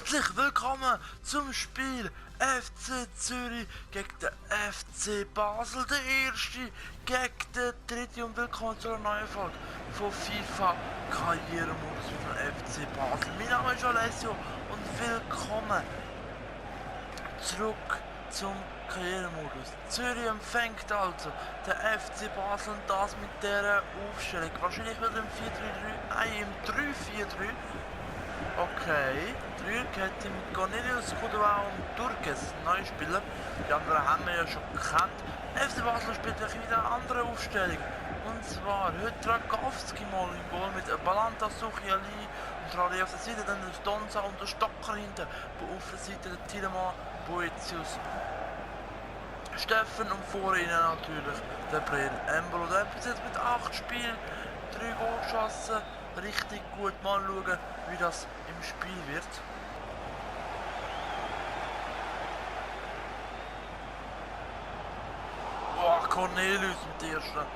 Herzlich willkommen zum Spiel FC Zürich gegen den FC Basel, der erste gegen den dritten, und willkommen zu einer neuen Folge von FIFA Karrieremodus mit dem FC Basel. Mein Name ist Alessio und willkommen zurück zum Karrieremodus. Zürich empfängt also den FC Basel, und das mit dieser Aufstellung. Wahrscheinlich wieder im 4-3-3, im 3-4-3. Okay, Dreierkette mit Cornelius, Kudua und Turkes, neue Spieler. Die anderen haben wir ja schon gekannt. FC Basel spielt wieder eine andere Aufstellung. Und zwar heute Dragowski mal im Goal mit Balanta, Suchiali und Trari auf der Seite, dann der Donza und der Stocker hinten. Auf der Seite der Tielemann, Boetius, Steffen und vor ihnen natürlich der Brill Embolo. Der hat bis jetzt mit 8 Spielen 3 Goal geschossen. Richtig gut, mal schauen, wie das im Spiel wird. Oh, Cornelius mit der ersten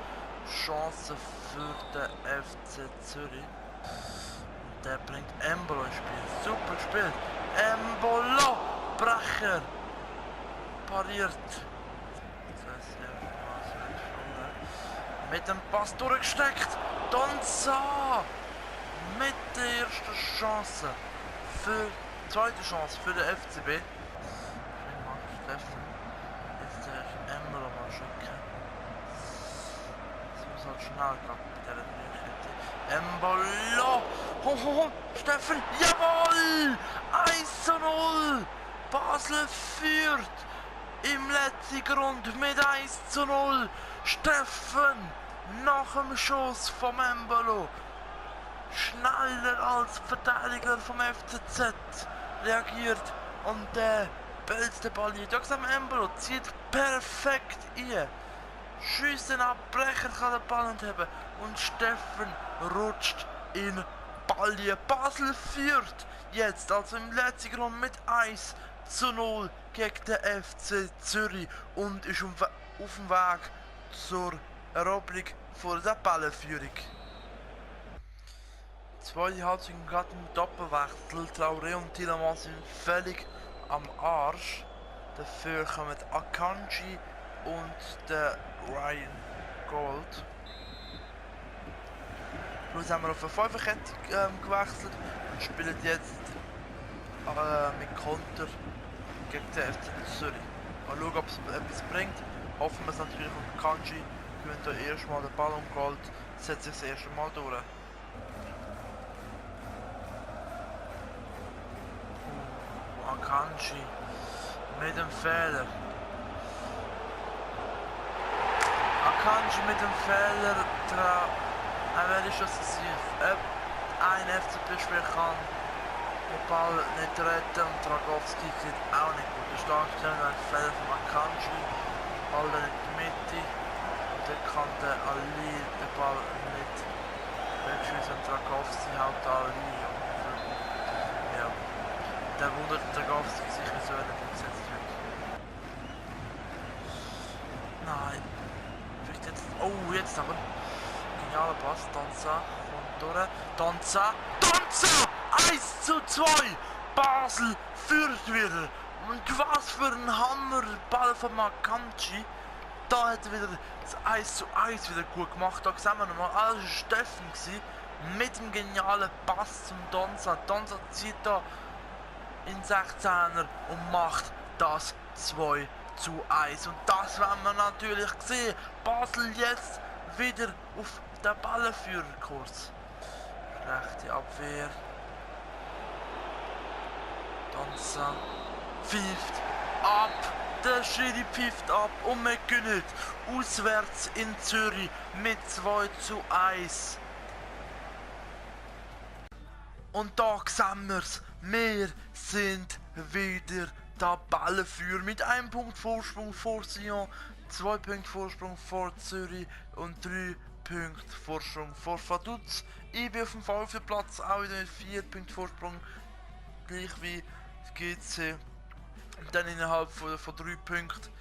Chance für den FC Zürich. Und der bringt Embolo ins Spiel. Super gespielt. Embolo! Brecher! Pariert. Mit dem Pass durchgesteckt. Donza! Mit der ersten Chance zweite Chance für den FCB. Steffen. Jetzt der Embolo mal schicken. Das muss halt schnell gehen bei dieser Dreierkette. Embolo! Ho! Steffen! Jawohl! 1:0! Basel führt im letzten Grund mit 1:0. Steffen nach dem Schuss vom Embolo, schneller als Verteidiger vom FCZ, reagiert und der bellt den Ball hier. Jackson Embolo zieht perfekt ein. Schüssen ab, Brecher kann den Ball nicht haben und Steffen rutscht in Ball. Basel führt jetzt also im letzten Grund mit 1:0 gegen den FC Zürich und ist auf dem Weg zur Eroberung vor der Ballenführung. Zweite Halbzeit gerade im Doppelwechsel. Traoré und Tielemann sind völlig am Arsch. Dafür kommen Akanji und der Ryan Gold. Plus haben wir auf eine Fünferkette gewechselt und spielen jetzt mit Konter gegen den FC Zürich. Mal schauen, ob es etwas bringt. Hoffen wir es natürlich auf Akanji. Gewinnt da erstmal den Ball um Gold, setzt sich das erste Mal durch. Akanji mit dem Fehler. Akanji mit dem Fehler. Wer ist das? Ein FCB-Spieler kann den Ball nicht retten und Dragowski sieht auch nicht gut. Der Startstelle ein Fehler von Akanji. Ball in die Mitte. Und dann kann der Ali den Ball nicht wegschießen und Dragowski haut Ali. Ja. Der wundert Dragowski sich, wieso er nicht gesetzt wird. Nein. Vielleicht jetzt. Oh, jetzt aber. Genialer Pass. Donza kommt durch. Donza! 1:2! Basel führt wieder. Und was für ein Hammerball von Akanji. Da hat er wieder das 1:1 wieder gut gemacht. Da sehen wir nochmal, alles war Steffen gewesen, mit dem genialen Pass zum Donza. Donza zieht da in 16er und macht das 2:1. Und das werden wir natürlich sehen. Basel jetzt wieder auf den Ballenführerkurs. Schlechte Abwehr. Donza pfeift ab. Der Schiri pfeift ab und wir gewinnen auswärts in Zürich mit 2:1. Und da sehen wir's. Wir sind wieder Tabellenführer mit 1 Punkt Vorsprung vor Sion, 2 Punkte Vorsprung vor Zürich und 3 Punkte Vorsprung vor Vaduz. Ich bin auf dem 5. Platz, auch wieder mit 4 Punkte Vorsprung, gleich wie GC. Und dann innerhalb von 3 Punkten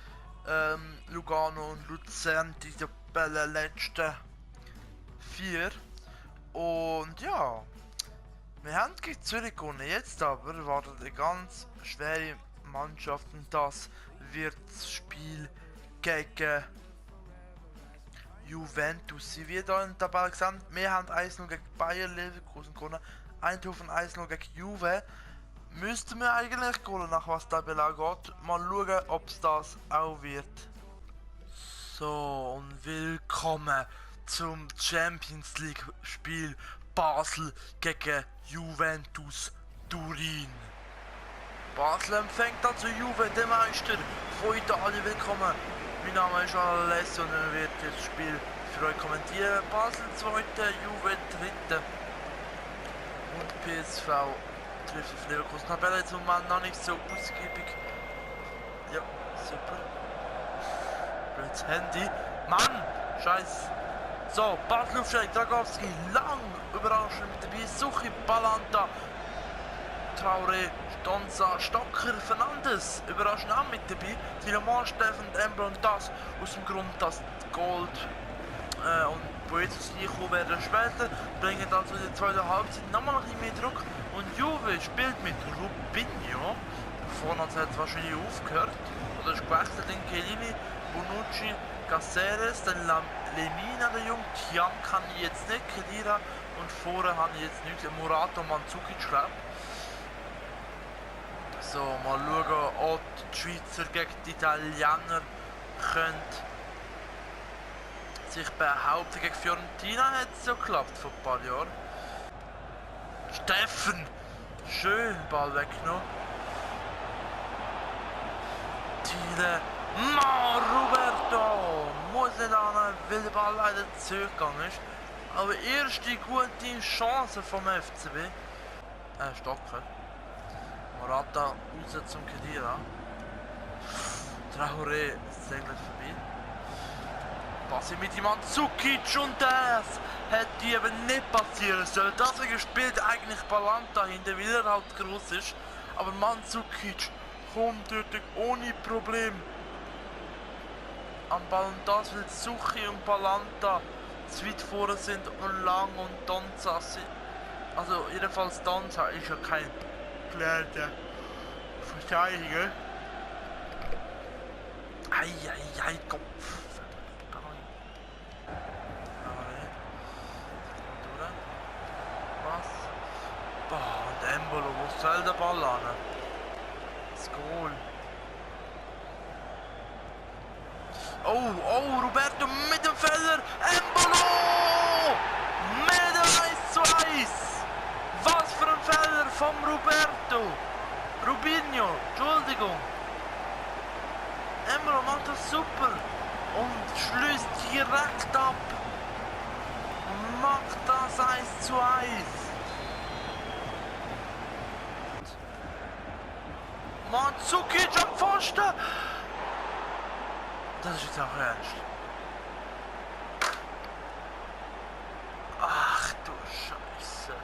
Lugano und Luzern, die Tabellen letzten 4. Und ja, Wir haben gegen Zürich gewonnen, jetzt aber wartet eine ganz schwere Mannschaft und das wird das Spiel gegen Juventus. Sie wird hier in der Tabelle gesehen, wir haben 1-0 gegen Bayer Leverkusen gewonnen, Eindhoven 1-0 gegen Juve. Müssten wir eigentlich holen, nach was der Belag geht. Mal schauen, ob es das auch wird. So, und willkommen zum Champions League Spiel Basel gegen Juventus Turin. Basel empfängt also Juve, den Meister von Italien. Willkommen. Mein Name ist Alessio und ich werde das Spiel für euch kommentieren. Basel 2., Juve 3. und PSV trifft auf Leverkusen. Tabelle jetzt im Moment noch nicht so ausgiebig. Ja, super. Blödes Handy. Mann! Scheiß! So, Basel aufstellung, Dragowski, lang überraschend mit dabei. Suchi, Balanta, Traoré, Stonza, Stocker, Fernandes, überraschend auch mit dabei. Tielemans, Steffen, Embro und das aus dem Grund, dass Gold und Boetius Licho werden später, bringen also in der zweiten Halbzeit nochmal ein bisschen mehr Druck. Und Juve spielt mit Rubinho. Vorne hat es wahrscheinlich aufgehört. Oder ist gewechselt in Chiellini, Bonucci, Caceres, dann Lemina, der Junge, Tiam kann ich jetzt nicht, Kedira und vorne habe ich jetzt nichts, Murato, Mandzukic, glaube. So, mal schauen, ob die Schweizer gegen die Italiener können sich behaupten. Gegen Fiorentina hat es so geklappt vor ein paar Jahren. Steffen! Schön, Ball weggenommen. Thiele. Roberto! Muss nicht an, weil der Ball leider zurückgegangen ist. Aber erste gute Chance vom FCB. Stocker. Morata raus zum Kedira. Traoré segelt vorbei. Passe mit dem Mandzukic und das hätte eben nicht passieren sollen. Deswegen spielt eigentlich Balanta hinter, weil er halt groß ist. Aber Mandzukic kommt dort ohne Problem am Ball und das, weil Suchi und Balanta zu weit vorne sind und Lang und Donza sind. Also jedenfalls Donza ist ja kein gelernter Verteidiger. Ei, Kopf. Was? Boah, und Embolo, wo soll der Ball an? Das Goal. Oh, Roberto mit dem Feller. Embolo! Mit dem 1:1. Was für ein Feller vom Roberto. Rubinho, Entschuldigung. Embolo macht das super. Und schließt direkt ab. Macht das 1:1. Mandzukic am Pfosten. Das ist jetzt auch ernst. Ach du Scheiße.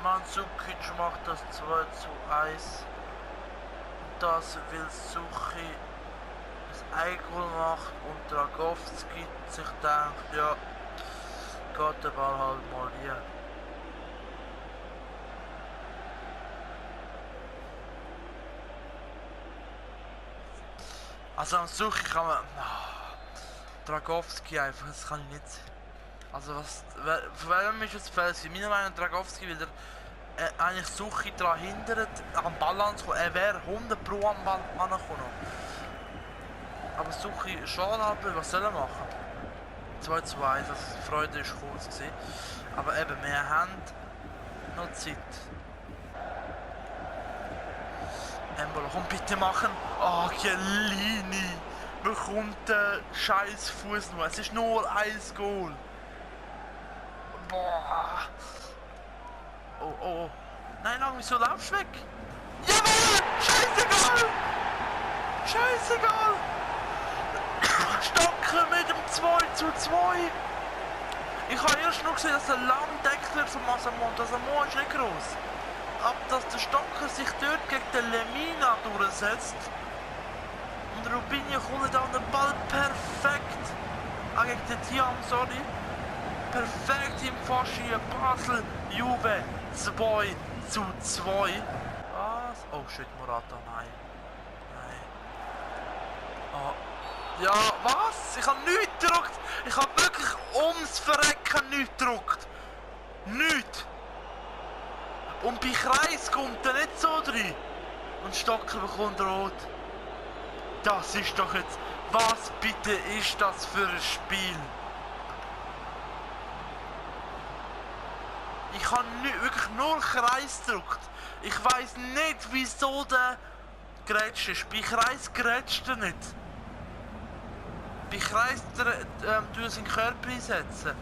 Mandzukic macht das 2:1. Das will Suchi das Eigel macht und Dragowski sich denkt, ja, geht der Ball halt mal hier. Also am Suchi kann man... Dragowski einfach, das kann ich nicht. Also was... Für wen ist es Fehler? Meiner Meinung nach Dragowski, weil er eigentlich Suchi daran hindert, am Ball anzukommen. Er wäre 100 Pro am Ball angekommen. Aber Suchi schade halt, was soll er machen? 2:2, also die Freude ist kurz gewesen. Aber eben, wir haben noch Zeit. Embolo, komm bitte machen. Oh, Chiellini bekommt den scheiß Fuß nur. Es ist nur ein Goal. Boah. Oh. Nein, wieso laufst du weg? Jawohl! Scheißegal! Stocker mit dem 2:2. Ich habe erst noch gesehen, dass er lang deckt wird von Masamon. Das Amon ist nicht groß. Aber dass der Stocker sich dort gegen den Lemina durchsetzt und Rubinho kommt an den Ball perfekt. Gegen den Tiam, sorry. perfekt im Faschien. Basel, Juve 2:2. Was? Oh shit, Morata, nein. Nein. Oh. Ja, was? Ich habe nichts gedruckt. Ich habe wirklich ums Verrecken nichts gedruckt. Nichts. Und bei Kreis kommt er nicht so rein. Und Stocker bekommt rot. Das ist doch jetzt... Was bitte ist das für ein Spiel? Ich habe wirklich nur Kreis gedrückt. Ich weiss nicht, wieso der grätscht ist. Bei Kreis grätscht er nicht. Bei Kreis tut er seinen Körper einsetzen.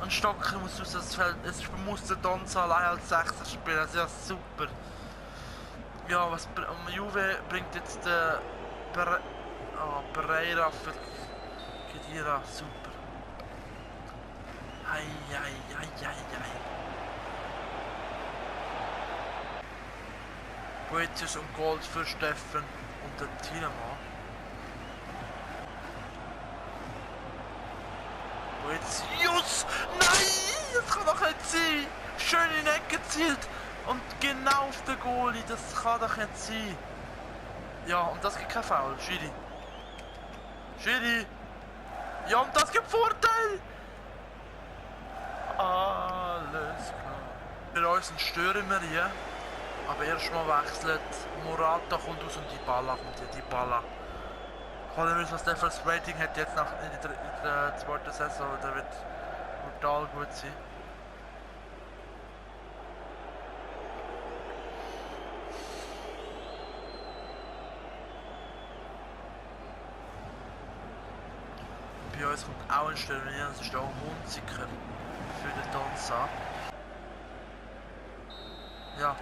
Und Stocker muss aus das Feld. Es muss der Donza allein als 6er spielen. Das ist ja super. Ja, was Juve bringt jetzt der Pereira für Khedira. Super. Ei. Poetius und Gold für Steffen und den Tienemann. Poetius! Nein! Das kann doch nicht sein! Schön in die Ecke gezielt und genau auf den Goalie. Das kann doch nicht sein. Ja, und das gibt kein Foul. Schiri! Ja, und das gibt Vorteil! Alles klar. Für uns stören wir hier. Aber erstmal wechselt. Morata kommt aus und Dybala kommt hier. Dybala. Ich weiß nicht, was der für das Rating hat jetzt nach in der zweiten Saison. Der wird brutal gut sein. Bei uns kommt auch ein Stürmer, das ist auch Hunziker für den Donza. Ja.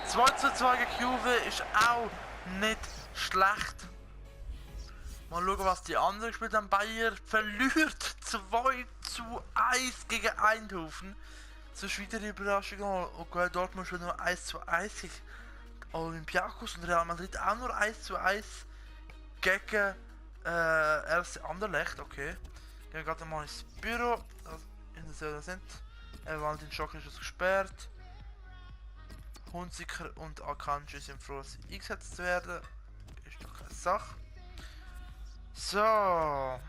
2:2 gegen Juve ist auch nicht schlecht. Mal schauen, was die anderen gespielt haben. Bayern verliert 2:1 gegen Eindhoven. So ist wieder die Überraschung. Okay, Dortmund schon nur 1:1 gegen Olympiakos und Real Madrid auch nur 1:1 gegen RC Anderlecht. Okay. Gehen wir gerade mal ins Büro. In der Säule sind. Valentin Schock ist gesperrt. Hunziker und Akanji sind froh, dass sie eingesetzt werden. Ist doch keine Sache. So.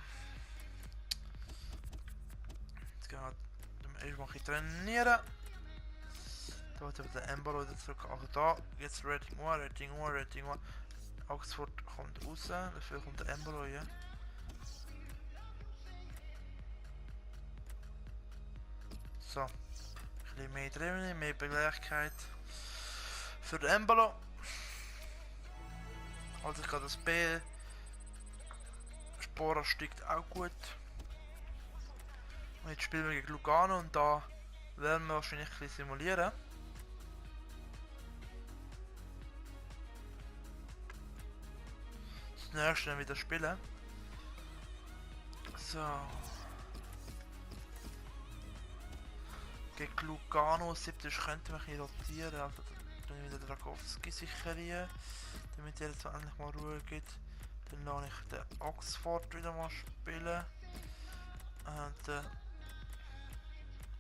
Jetzt gehen wir erstmal trainieren. Da wird der Embolo wieder zurück. Auch da. Jetzt Rating 1. Oxford kommt raus. Dafür kommt der Embolo hier. So. Ein bisschen mehr drin, mehr Beweglichkeit. Für den Embolo. Also ich kann das B. Spora steigt auch gut. Und jetzt spielen wir gegen Lugano und da werden wir wahrscheinlich ein bisschen simulieren. Das nächste dann wieder spielen. So. Gegen Lugano 7. könnte man hier rotieren. Also dann wieder Dragowski sicher hier. Damit er jetzt endlich mal Ruhe gibt. Dann lasse ich den Oxford wieder mal spielen. Und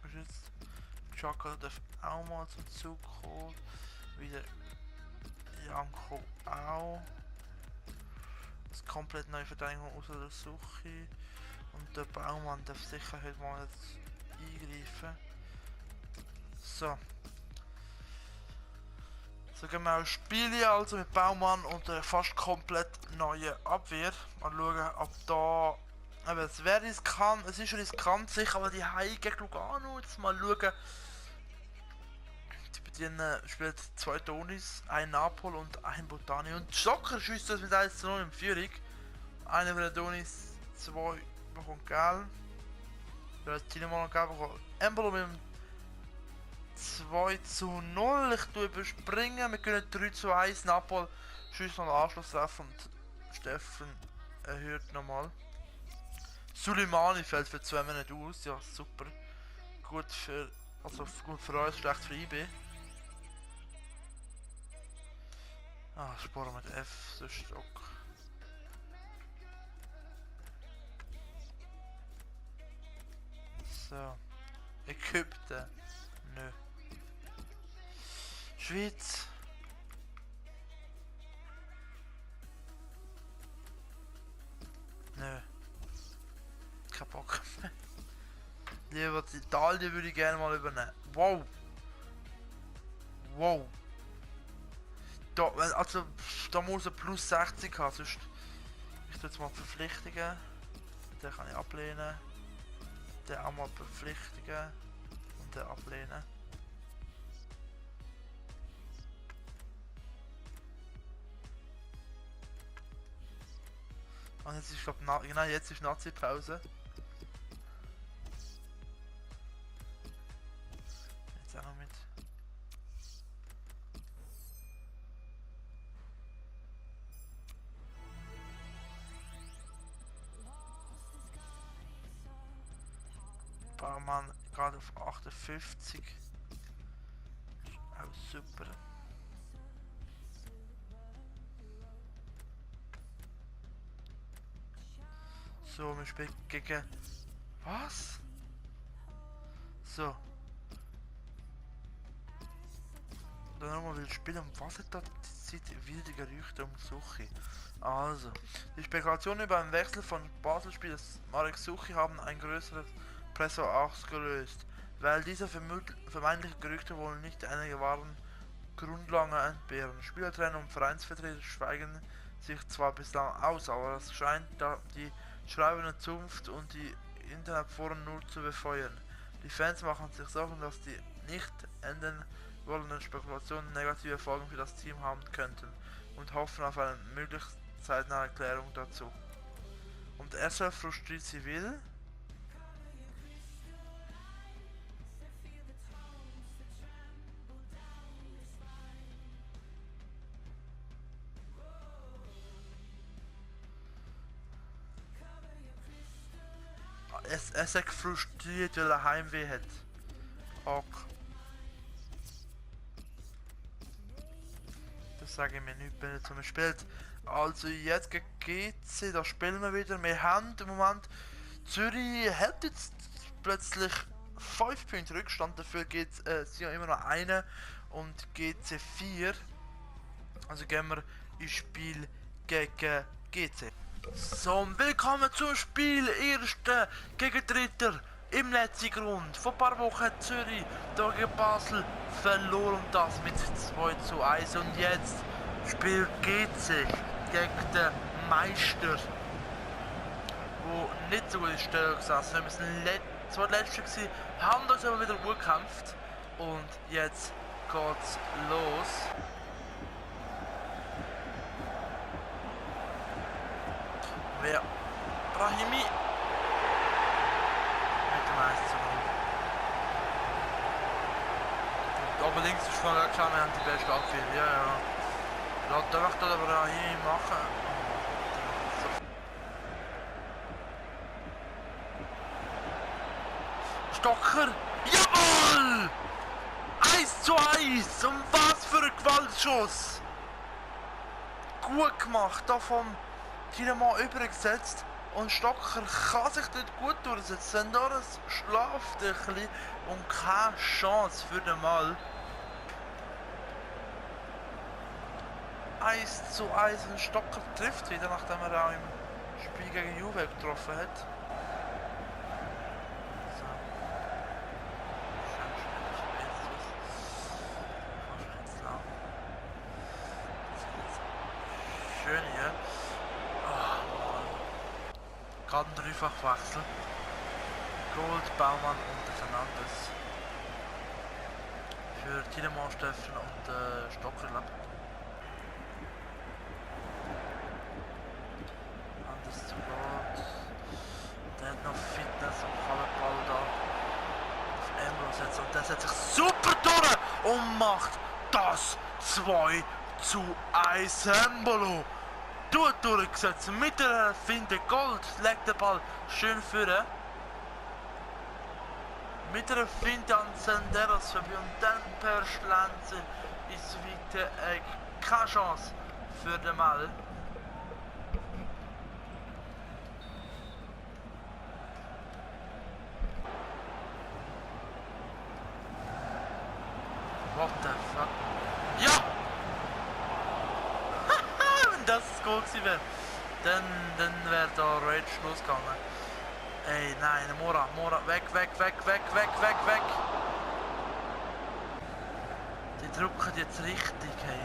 was ist jetzt? Chaka darf auch mal zum Zug kommen. Wieder Janko auch. Das komplett neue Verteidigung außer der Suche. Und der Baumann darf sicher heute mal jetzt eingreifen. So. So gehen wir auch Spiele also mit Baumann und der fast komplett neuen Abwehr. Mal schauen, ob da. Aber es wäre riskant, es ist riskant sicher, aber die Haie gegen Lugano. Jetzt mal schauen. Die bedienen spielt 2 Tonis, ein Napol und ein Botani. Und Stocker schießt das mit 1:0 in Führung. Einer von den Tonis, 2 bekommt Geld. Der Tienemann gelb bekommt. Embolo mit dem 2:0. Ich tue überspringen. Wir können 3:1. Napol schießt noch den Anschluss treffen und Steffen erhöht nochmal. Suleimani fällt für 2 Minuten aus. Ja, super. Gut für uns, schlecht für IB. Sparen mit F, so Stock. So. So. Ägypten. Nö. Schweiz. Nö. Kein Bock mehr. Lieber Italien würde ich gerne mal übernehmen. Wow. Wow. Da, also, da muss er plus 60 haben, sonst... Ich tue jetzt mal verpflichtigen. Den kann ich ablehnen. Den auch mal verpflichtigen. Und den ablehnen. Und jetzt ist, glaube ich, genau, jetzt ist Nazi-Pause. Jetzt auch noch mit. Baumann gerade auf 58. Auch super. So, wir spielen gegen... Was? So. Dann nochmal will spielen. Und was hat da die Zeit wilde Gerüchte um Suchi? Also, die Spekulationen über einen Wechsel von Basel-Spieler Marek Suchi haben ein größeres Presse ausgelöst, weil diese vermeintlichen Gerüchte wohl nicht einige wahren Grundlagen entbehren. Spielertrainer und Vereinsvertreter schweigen sich zwar bislang aus, aber es scheint da die schreibende Zunft und die Internetforen nur zu befeuern. Die Fans machen sich Sorgen, dass die nicht enden wollenden Spekulationen negative Folgen für das Team haben könnten und hoffen auf eine möglichst zeitnahe Erklärung dazu. Und erstmal frustriert sie will. Er ist frustriert, weil er Heimweh hat. Ok. Das sage ich mir nicht, wenn er zum spielt. Also jetzt gegen GC, da spielen wir wieder. Wir haben im Moment Zürich hat jetzt plötzlich 5 Punkte Rückstand, dafür geht es ja immer noch eine und GC 4. Also gehen wir ins Spiel gegen GC. So, und willkommen zum Spiel, Erster gegen Dritter im letzten Grund. Vor ein paar Wochen hat Zürich gegen Basel verloren, das mit 2:1. Und jetzt spielt GC gegen den Meister, wo nicht so gut ist gesessen. Wir sind zwar letzte gewesen, haben uns aber wieder gut gekämpft. Und jetzt geht's los. Wer? Brahimi mit dem 1:0. Aber links ist vorher geschaut, wir haben die beste Abwehr. Ja, ja. Lass den Wächter der Brahimi machen. Stocker! Jawohl! 1:1! Und was für ein Gewaltschuss! Gut gemacht, da vom Tiedemann übergesetzt. Und Stocker kann sich dort gut durchsetzen. Sendoras schlaft ein bisschen und keine Chance für den Mal. 1:1 und Stocker trifft wieder, nachdem er auch im Spiel gegen Juve getroffen hat. So. Schön hier. Gerade ein Dreifachwechsel. Gold, Baumann und Fernandes. Für Tiedemann, Steffen und Stocker. Anders zu Gold. Der hat noch Fitness und kann den Ball da auf Embro setzen. Und der setzt sich super durch und macht das 2:1. Embolo durchgesetzt mit der Finte. Gold legt den Ball schön vor. Mit der Finte an Senderos vorbei und dann per Schlanze ist weiter keine Chance für den Mal. dass es Goal gewesen wäre, dann wäre da Rage losgegangen. Ey, nein, Mora, weg. Die drücken jetzt richtig, hey.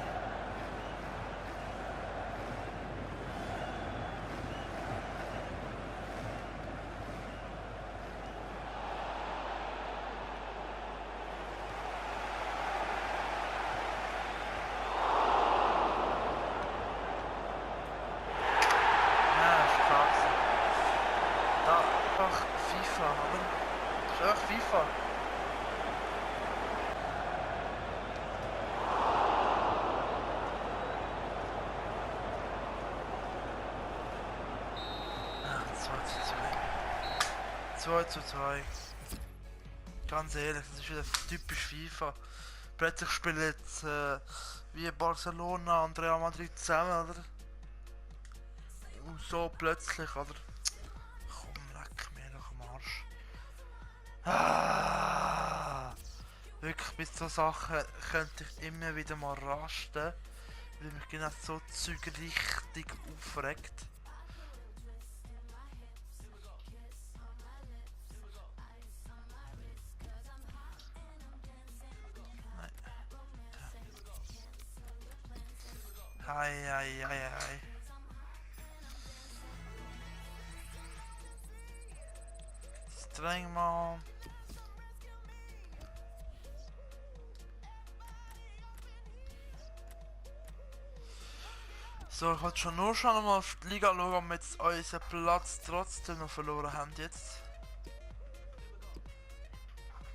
FIFA. Ja, 2:2. Ganz ehrlich, das ist wieder typisch FIFA. Plötzlich spielen jetzt wie Barcelona und Real Madrid zusammen, oder? Und so plötzlich, oder? Komm, leck mir doch am Arsch. Wirklich, mit so Sachen könnte ich immer wieder mal rasten, weil mich genau so Zeug richtig aufregt. Nein. Hei. Streng mal. So, ich wollte schon nur mal auf die Liga schauen, ob wir jetzt unseren Platz trotzdem noch verloren haben jetzt.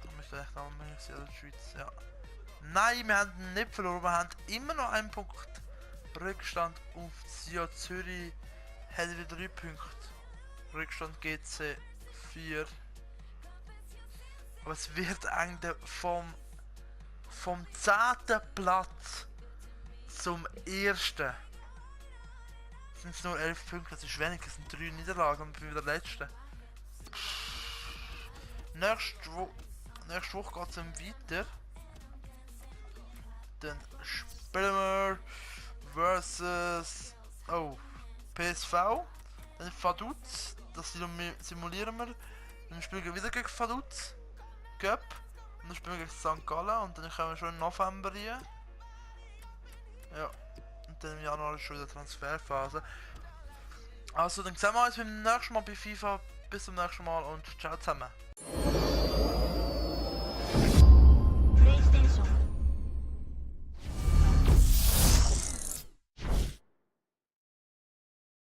Da müsste echt auch mehr sein, oder die Schweiz, ja. Nein, wir haben ihn nicht verloren, wir haben immer noch einen Punkt Rückstand auf Sion Zürich, hat wieder 3 Punkte. Rückstand GC 4. Aber es wird eigentlich vom 10. Platz zum 1. sind es nur 11 Punkte, das ist wenig, das sind 3 Niederlagen und ich bin wieder der Letzte. Nächste Woche geht es dann weiter. Dann spielen wir versus PSV, dann Vaduz, das simulieren wir. Dann spielen wir wieder gegen Vaduz, Cup, und dann spielen wir gegen St. Gallen und dann kommen wir schon im November rein. Ja. Und dann im Januar ist schon wieder Transferphase. Also dann sehen wir uns beim nächsten Mal bei FIFA. Bis zum nächsten Mal und ciao zusammen.